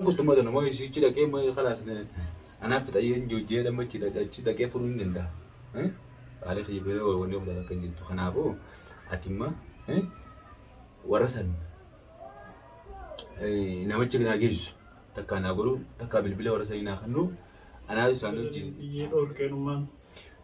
Kuttuma tana moo isichi dhaqee moo kalaas anaaf fixayyeen joojjee dhammachi achi dhaqee furuu hin danda'a. Haala kiyya bira wanni of akka hin jirtu. Kanaafuu ati imma warra san namichi naa geessu takkaa naa godhu takkaa bilbila warra sanii naa kennu anaa isaan wajjin. Biyyee dhoorqeenummaan.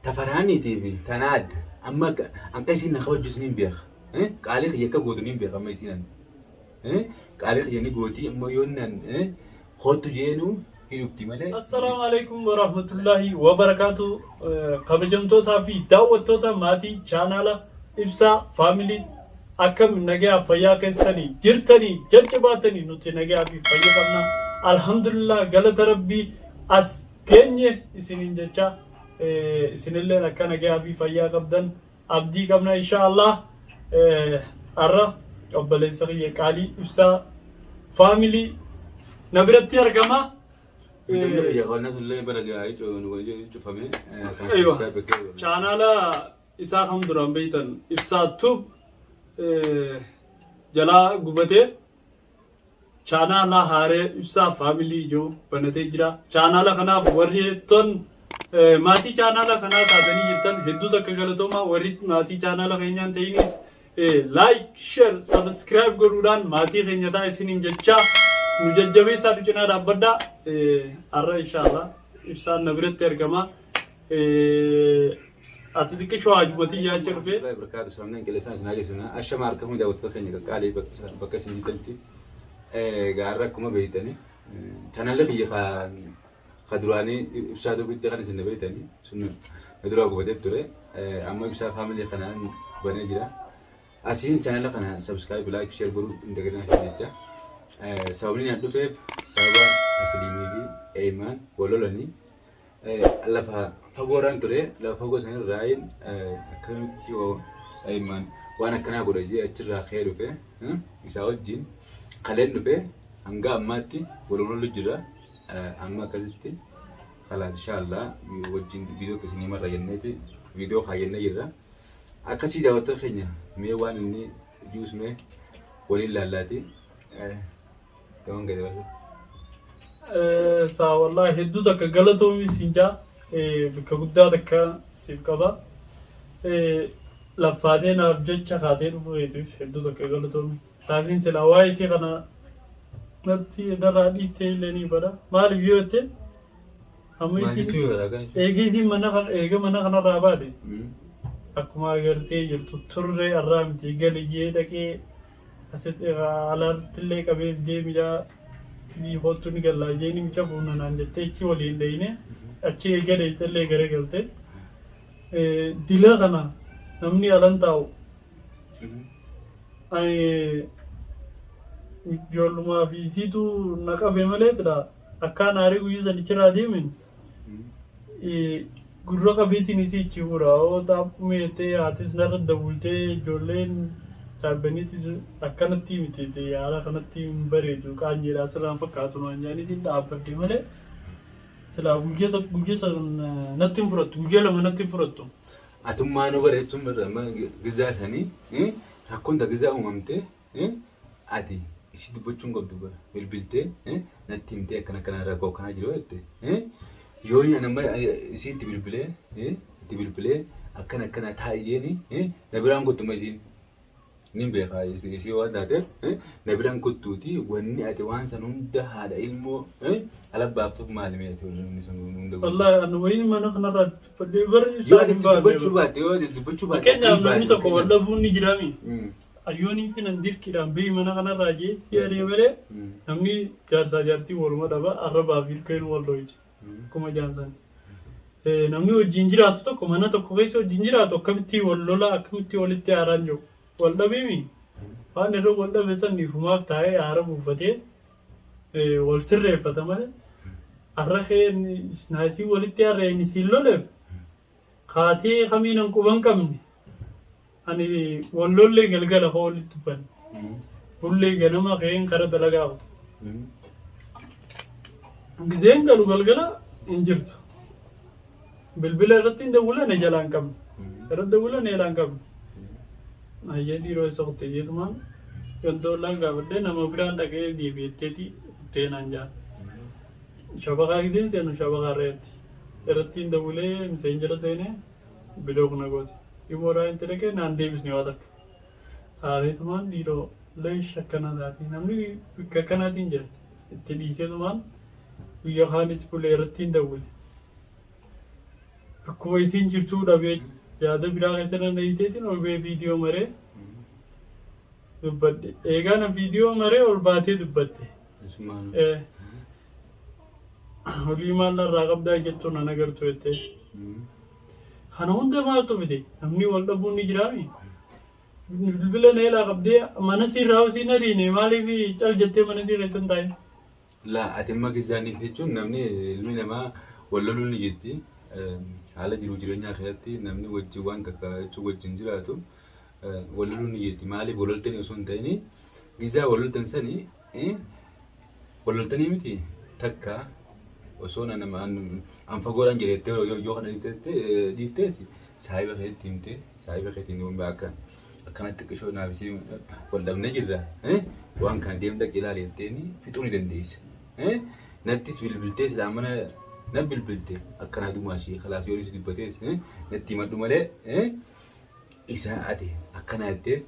Tafaraaniitii fi tanaa adda amma akka isiin na kabajjus niin beeka. Qaalii kiyya akka gootu niin beeka amma isiin ani. Qaalii kiyya ni gooti amma yoo nan kootu jeenu hin dhufti malee. Assalaamu alaikum warahmatullahi wabarakaatu. Kabajamtootaa fi daawwattoota maatii chaanaala Ibsaa Family, akkam nagayaa fayyaa keessanii jirtanii jajjabaatanii? Nuti nagayaa fi fayya qabna. Alhamdulillah, galata Rabbii as geenye isiniin jecha, isinilleen akka nagayaa fi fayyaa qabdan abdii qabna insha Allah. Har'a obboleessa kiyya qaalii Ibsaa Family na biratti argama. Yuutuubni kiyya qonna sullee bara gaa'ii cufame. Aywa. Chaanaala isaa kam duraan beektan, Ibsaa Tube, jalaa gubatee chaanaala haaree Ibsaa Family jiru banatee jira. Chaanaala kanaaf warri ton maatii chaanaala kanaa taatanii jirtan hedduu takka galatoomaa. Warri maatii chaanaala keenyaan ta'inis like, share, subscribe godhuudhaan maatii keenya ta'a isiniin jechaa, nu jajjabeessaa, nu cinaa dhaabbadhaa. Har'a inshaallah Ibsaan na biratti argama. Ati xiqqishoo hajumatii yaacha dhufee. Barkaatu sabnaan qilleensaan isin hageessina. Ashama harka hundi daawwattoota keenya qaqqaalii bakka isin jirtanitti. Gaarra akkuma beektani. Chaanaalli kiyya ka duraanii Ibsaa Tuubitti kan isin beektani. Sun na duraa gubatee ture. Amma Ibsaa Family kanaan banee jira. Asiin chaanala kana subscribe, like, share godhuu hin dagatinaa isin jecha. Sababni ani dhufeef sababa Tasliimii fi Eeyimaan wal lolanii lafa fagoorraan ture. Lafa fagoo sanirraa akkamitti Eeyimaan waan akkanaa godha jee achirraa ka'ee dhufe isaa wajjin kaleen dhufe, hanga ammaatti wal lolu jira. Amma akkasitti kalaas inshaallah wajjin viidiyoo akkasii marra jenneeti viidiyoo kaayyannee jirra. Akkasii daawwattoota keenya, mee waan inni juus mee waliin laallaati. Gaman gadi baasa. Saa wallahi hedduu takka galatoomi siin jaa, bakka guddaa takka siif qaba. Laffaatee naaf jecha kaatee dhufuu keetiif hedduu takka galatoomi. Laakiin silaa waa'ee isii kana natti narraa dhiiftee illee ni bada. Maaliif yoo jette, amma Maal isiin jechuu yoo akkana jechuun? Eegee isiin mana kana eega mana kanarraa baate akkuma agartee jirtu turree irraa miti galiyyee dhaqee asitti alaatti illee qabee fidee mijaa fidii kottu ni gallaa jeeni mica fuuna naan jettee achi waliin dhayine, achi eega dheeyxellee gara galte. Dila kana namni alan taa'u ani ijoollumaa fi isiitu na qabe malee tidha akkaan aarii guyyaa sanichirraa deemen gurra qabeetiin isii ichi fuudha. Oo xaaphumee jettee haatis narra dawwultee, ijoolleen saabbaniitis akkanatti miti, haala kanatti hin bareedu, qaanyeedha, asirraan fakkaatu naan jaaniitiin dhaabbadhe malee silaa guyyaa tokko guyyaa san natti hin fudhattu, guyyaa 2 natti hin fudhattu. Atummaa nu bara jechuun bara amma gizaa sanii rakkoon ta gizaa uumamte ati isii dubbachuun qabdu bara bilbiltee natti himtee akkana akkana rakkoo akkanaa jiru jette. Yoo inni amma isii itti bilbilee akkana akkana taa'ee na biraan kottuma, isiin nin beekaa isii waan taateef na biraan kottuuti. Wanni ati waan san hunda haadha ilmoo ala baaftuuf maali mee ati wanni sun hunda godhu? Wallahi ani wayiin mana kanarraa dubbadhee bara Yoo ati itti dubbachuu baatte, yoo ati dubbachuu baatte. Fakkeenyaaf namni tokko wal dhabuun ni jiraami. Ayyoonii fi nan dirqiidhaan biyyi mana kanarraa jee yaadee malee namni jaarsaa jaartii waluma dhaba, arrabaa fi ilkeen wal dho'iti. Akkuma jaansan. Namni wajjin jiraatu tokko, mana tokko keessa wajjin jiraatu, akkamitti wal lola, akkamitti walitti aaraan jiru. Wal dhabeemi waan irra wal dhabe san ifumaaf taa'ee aara buufatee wal sirreeffata malee arra kee naasii walitti aarra inni siin loleef kaatee kamiin an quban qabne. Ani wal lollee galgala koo walitti dubbanne. Bullee ganama ka'een kara dalagaa kutu. Gizeen galu galgala hin jirtu. Bilbila irratti hin dawwila na jalaa hin qabne. Irratti dawwila na jalaa hin qabne. Ayyee dhiiroo isa kutte jeetumaan gandoollaan gaafadhee nama biraan dhaqee deebi'etteeti kuttee naan jaan. Shabakaa giseen seenu shabakaa irratti. Irrattiin dawwilee miseenjera seenee block na gooti. Imoodhaan itti dhaqee naan deebisne waa takka. Aareetumaan dhiiroo leesh akkana taati namni bakka akkanaatiin jira. Itti dhiiseetumaan guyyaa kaanis bulee irrattiin dawwile. Akkuma isiin jirtuu dhabee yaada biraa keessa danda'iteetiin ol ba'ee viidiyoo maree dubbadhe. Eegaa na viidiyoo maree ol baatee dubbatte. Olii maal narraa qabdaa jettu nan agartu jettee. Kana hunda maaltu fide? Namni wal dhabuun ni jiraami. Bilbila na ilaa qabdee mana siirraa osii na riine maaliif cal jettee mana sii keessa hin taa'in? Laa ati amma gizaaniif jechuun namni ilmi namaa wal loluun ni jirti. Haala jiruu jireenyaa keessatti namni wajjin waan takka jechuun wajjin jiraatu wal loluun ni jirti. Maaliif wal loltanii osoo hin ta'in gizaa wal loltan sanii wal loltanii miti takka osoo nama an fagoodhaan jireettee yoo kana dhiiftees saahiba keetti himte saahiba keetiin akka akkanatti xiqqishoo naaf ishee wal dhabnee jirra. Waan kana deem dhaqi ilaali jetteeni fixuu ni dandeessa. Nattis bilbiltee silaa mana na bilbilte akkanaa dumaa ishee kalaas yoo ishee dubbatees natti himadhu malee isa ati akkanaa jettee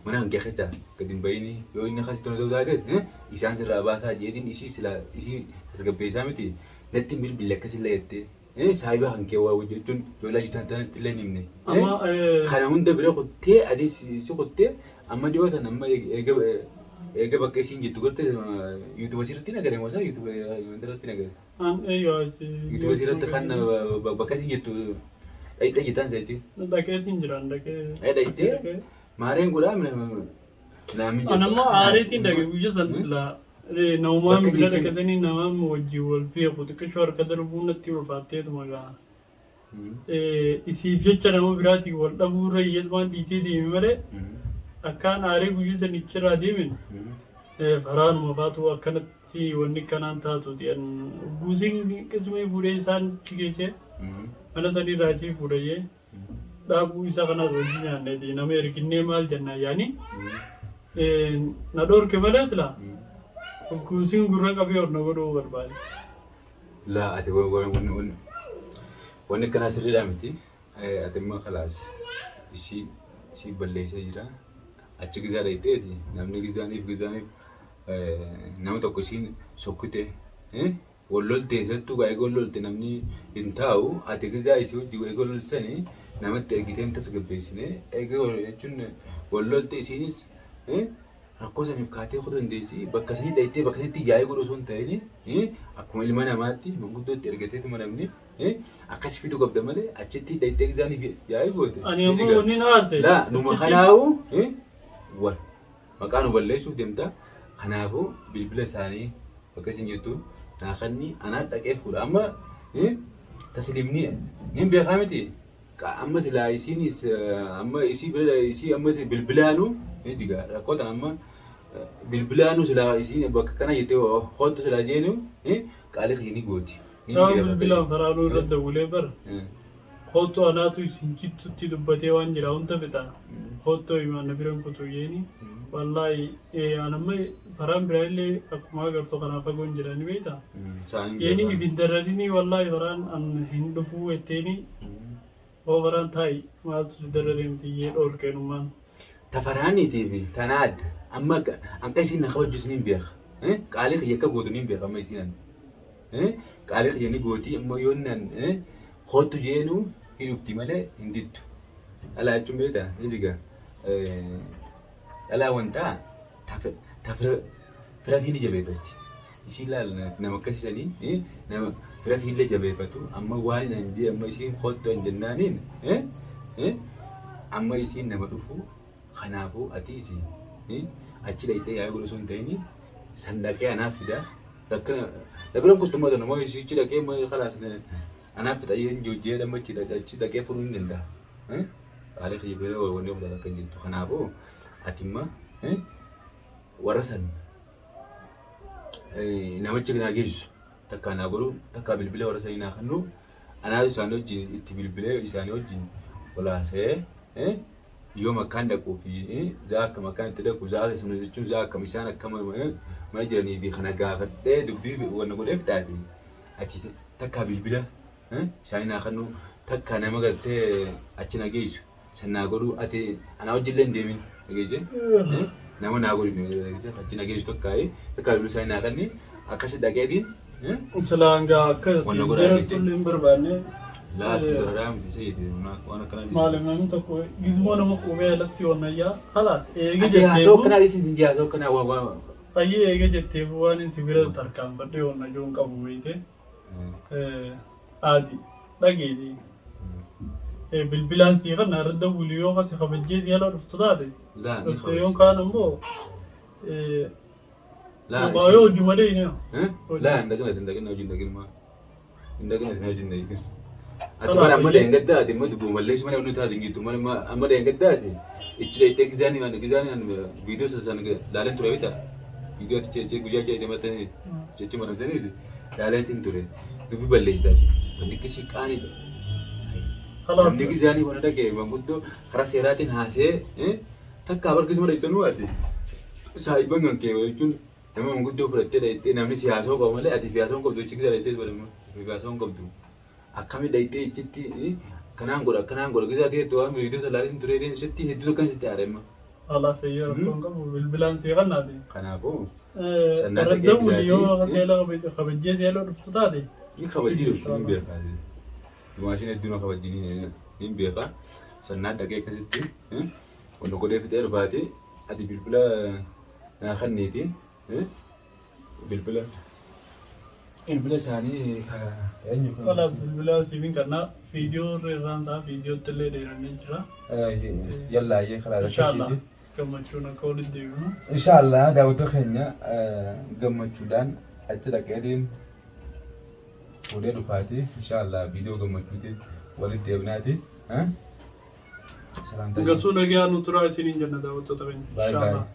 mana hanqee keessa gadi hin bahini yoo inni akkasii tole ta'uu taates isaan sirraa baasaa jeetiin ishii silaa ishii tasgabbeessaa miti natti hin bilbille akkasillee jettee saahiba kan kee waa jechuun ijoollee jirtan tanatti illee hin himne. Amma Kana hunda bira kuttee adii si kuttee amma dhiyoo tan amma eega bakka isiin jirtu gorte yuutuuba sirriitti nagare moo isaa yuutuuba irratti nagare. An eeyyoo Yuutuuba sirriitti kan bakka isiin jirtu dhayxee jirtan seechi. Dhaqeetiin jiraan dhaqee. Dhayxee maareen godhaa naamin An amma aareetiin dhaqe guyya san silaa namumaan Bakka bira geessu- dhaqatanii namaan wajjin wal beeku xiqqishoo harka darbuu natti ulfaatteetuma gaa. Isiif jecha nama biraatiin wal dhabuu irra hiyyeetumaan dhiisee deeme malee akkaan aaree guyya san ichirraa deemen faraanuma faatu akkanatti wanni kanaan taatuuti. Guusiin qismii fuudhee isaan achi geessee mana saniirraa isii fuudhee dhaabuu isa kanaas wajjin nyaanneeti nama erginnee maal jennaan yaani na dhorke malee silaa guusiin gurra qabee ol na godhuu barbaade. Laa ati wanni akkanaa sirriidhaa miti. Ati immoo kalaas ishii ishii balleessee jira. Achi gizaa dhayxeeti namni gizaaniif gizaaniif nama tokko ishiin sokkite wal lolte irrattuu eega wal lolte namni hin taa'u ati gizaa isii wajjin eega wal lolsanii namatti ergitee hin tasgabbeessine eega jechuun wal lolte isiinis rakkoo saniif kaatee kuu dandeessi bakka sanii dhayxee bakka sanitti yaa'ii godhuu osoo hin ta'in akkuma ilma namaatti manguddootti ergateetuma namni akkas fiduu qabda malee achitti dhayxee gizaaniif yaa'ii goote. Ani ammoo wanni na aarse. Laa numa kanaa'u wal maqaa nu balleessuuf deemta. Kanaafuu bilbila isaanii bakka isin jirtu naa kanni anaa dhaqee fuudha. Amma tasliimni ni beekaa miti. Amma silaa isiinis amma isii bira isii amma bilbilaanu jiga rakkoo tan amma bilbilaanu silaa isiin bakka kana jettee hoottu silaa jeenu qaalii kiyya ni gooti. Ni Gaafa beeka. bilbilaan faraanuu irra dawwilee bara. Hoottu anaatu isin jittutti dubbatee waan jira hunda fixa. Hoottu himaa na biran kutu jeeni. Wallaahi an amma faraan biraa illee akkuma agartu kanaa fagoon jira ni beektaa? Isaan Yeeni if hin dararini wallaahi faraan an hin dhufuu jetteeni hoo faraan taa'i maaltu si darareemti jee dhoorkeenummaan. Tafaraaniitii fi tanaa adda. Amma akka isiin na kabajjus ni beeka. Qaalii kiyya akka gootu ni beeka amma isiin. Qaalii kiyya ni gooti amma yoo nan hoottu jeenu hin dhufti malee hin diddu. Dhalaa jechuun beektaa ni jiga. Dhalaa wantaa fira fi ni jabeeffatti. Isiin laal nama akkasiisanii nama fira fi illee jabeeffatu amma waan hin jee amma isiin hoottu hin jennaaniin amma isiin nama dhufu kanaafuu ati isii achi dhayxee yaa'ii godhu osoo hin ta'in san dhaqee anaaf fida rakkina dabiran kuttummaa tana moo isii achi dhaqee moo kalaas anaaf fixa yeen jojjee dhamma achi dhaqee furuu hin danda'a. Qaalii kiyya bira wanni kudha akka hin jirtu kanaafuu ati imma warra san namicha naa geessu takkaa naa godhu takkaa bilbila warra sanii naa kennu anaa isaanii wajjin itti bilbilee isaanii wajjin wal haasa'ee yoo makkaan dhaquu fi zaa akkam akkaan itti dhaqu zaa jechuun zaa akkam isaan akkam mana jiranii fi kana gaafadhee dubbii wanna godheef taate Achi takkaa bilbila isaanii naa kennu, takkaa nama gartee achi na geessu san naa godhu. Ati anaa wajjillee hin deemin, dhageesse, nama naa godhu achi na geessu, takkaa takkaa bilbila isaanii naa kenni, akkasi dhaqeetiin. Silaa hangaa akka Wanna godhaa darartullee hin barbaanne. Laatu dararaa miti seeti waan akkanaa. Maaliif namni tokko gizmoo nama quubee alatti wannayyaa halaas eega Ati haasoo jetteefu akkanaa dhiisii, haasoo akkanaa waa waa. Fayyee, eega jetteefu waan hin si bira tarkaanfadhee wannayyoo hin qabu beekte. Haati dhageeti. Bilbilaan sii kana irra dawwili, yoo kasi kabajjee si ala dhuftu taate. Laa ni Dhufte yookaan ammoo Laa baay'ee hojii malee hin Laa, hin dhaqin, ati hin dhaqin, hojii hin dhaqin, maa hin dhaqin, ati hojii hin dhaqin. Ati bara amma dheengaddaa ati immoo dubbuu malleessu malee wanni taate hin jirtu malee. Amma dheengaddaasi ichi dhaqxee gizaanii waan gizaanii an viidiyoo san laaleen ture bita. Viidiyoo ati jecha guyyaa jecha mattanii jecha maramtaniiti laaleetiin ture, dubbi balleessitaati. Wanni akkasii qaanidha. Namni gizaanii waan dhaga'e manguddoo karaa seeraatiin haasee takkaa barkisuma dhaqxanuu, ati saahiban kan kee jechuun nama manguddoo fudhattee dhaqxee, namni siyaasoo qabu malee ati siyaasoo hin qabdu, jechi gizaa dhaqxee godhama siyaasoo hin qabdu. Akkami dhaqxee ichitti kanaan godha akkanaan godha gizaa ta'e waan viidiyoo salaatiin ture sitti hedduu akkan sitti aaremma. Halaas eeyyee, rakkoon qabu, bilbilaan sii kannaati. Kanaafuu Sannaa dhaqee Irra yoo gizaatii. seela kabajjee seela dhuftu taate. Ni kabajjii dhufti, ni beekaa. Maashin hedduu na kabajjii, ni beekaa. Sannaa dhaqee akkasitti wanta godhee fixee dhufaati, ati bilbila naa kenniiti. Bilbila isaanii eenyu? Halaas bilbila siifin kannaa, viidiyoo irraan isaa viidiyootti illee dheerannee jira. Yallaa ayyee karaa Inshaallah akkasiiti. gammachuun akka walitti deebinu. Inshaallah, daawwattoota keenya, gammachuudhaan achi dhaqeetiin fuudhee dhufaati. Inshaallah viidiyoo gammachuutiin walitti deebinaati. Salaamtaa. Gasuu nagaa nu turaa isiniin jenna, daawwattoota keenya. Bye bye. Inshaallah.